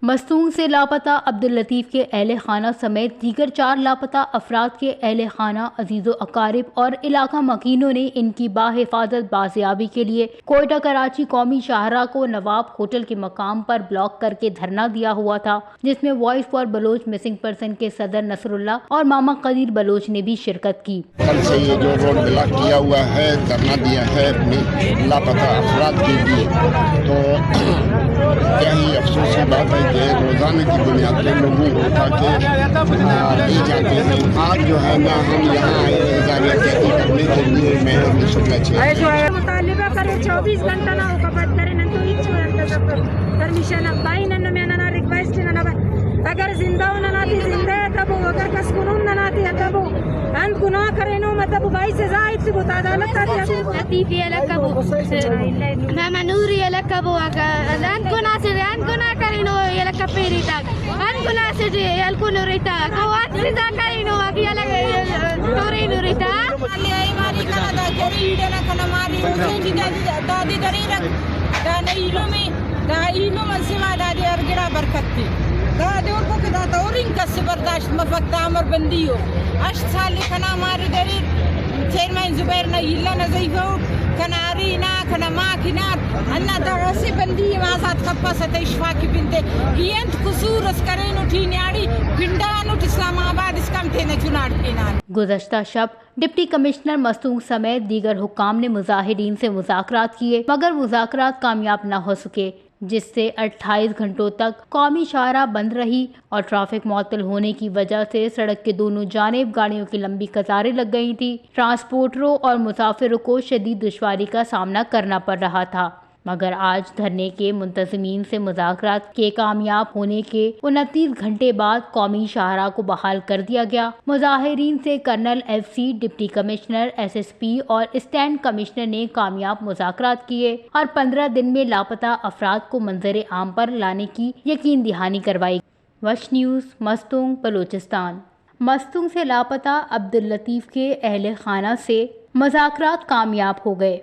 مستونگ سے لاپتہ عبداللطیف کے اہل خانہ سمیت دیگر چار لاپتہ افراد کے اہل خانہ، عزیز و اقارب اور علاقہ مکینوں نے ان کی باحفاظت بازیابی کے لیے کوئٹہ کراچی قومی شاہراہ کو نواب ہوٹل کے مقام پر بلاک کر کے دھرنا دیا ہوا تھا، جس میں voice for Baloch missing person کے صدر نصر اللہ اور ماما قدیر بلوچ نے بھی شرکت کی۔ کل سے یہ جو روڈ بلاک کیا ہوا ہے، دھرنا دیا ہے لاپتہ افراد کے لیے، تو کیا ہی افسوس کی بات ہے کہ روزانہ کی بنیاد پر لوگوں کو اٹھا کے، آ، لے جاتے ہیں۔ آج جو ہے نا، ہم یہاں آئے ہیں اظہار یکجہتی کرنے کے لیے۔ میں یوسف نچے۔ مطالبہ کرے، چوبیس گھنٹہ نہ ہو کپت کرے، نن تو ہیچ انتظار پرمیشن اب بھائی نن میں نہ ریکویسٹ نہ، اگر زندہ ہو نہ ناتی زندہ ہے تب ہو، اگر کس کنون نہ ناتی ہے تب ہو۔ انت گناہ کرینو، مطلب، بھائی سزا ایت بوتا عدالت آتی۔ لطیف یلہ کبو، ماما نوری یلہ کبو، اگا انت گناہ سے، انت گناہ کرینو یلہ کپیری تک، انت گناہ سے جی یلکو نوری تک، او انت سزا کرینو، اگی یلہ نوری نوری تک۔ مالی آئی ماری کنا دا گریڈ نہ کنا ماری حسین جی دا، دا، دا دی دری رکھ، دا نہیں لومی۔ دا ایلم ءَ سوا دادے ہر گڑا برکت تے۔ دا دور کو کہ دا تورین کس برداشت مفک، دا امر بندی ہو۔ ہشت سال کنا مارے درے، چیئرمین زبیر نا ایلا نا ضعیف ہو، کنا اری نا، کنا ماں کنار، انا دا اسے بندی ما آزاد کپا ست اشفاقی بنتے۔ ای انت قصور اس کرینو ٹی نیاڑی، پنڈانو اسلام آباد اس کم تینا چناڑ پینان۔ گزشتہ شب ڈپٹی کمشنر مستونگ سمیت دیگر حکام نے مظاہرین سے مذاکرات کیے، مگر مذاکرات کامیاب نہ ہو سکے، جس سے اٹھائیس گھنٹوں تک قومی شاہراہ بند رہی اور ٹریفک معطل ہونے کی وجہ سے سڑک کے دونوں جانب گاڑیوں کی لمبی قطاریں لگ گئی تھی۔ ٹرانسپورٹروں اور مسافروں کو شدید دشواری کا سامنا کرنا پڑ رہا تھا۔ مگر آج دھرنے کے منتظمین سے مذاکرات کے کامیاب ہونے کے انتیس گھنٹے بعد قومی شاہراہ کو بحال کر دیا گیا۔ مظاہرین سے colonel F C, deputy commissioner, S S P اور اسٹینڈ کمشنر نے کامیاب مذاکرات کیے اور پندرہ دن میں لاپتہ افراد کو منظر عام پر لانے کی یقین دہانی کروائی۔ وش نیوز، مستونگ، بلوچستان۔ مستونگ سے لاپتہ عبداللطیف کے اہل خانہ سے مذاکرات کامیاب ہو گئے۔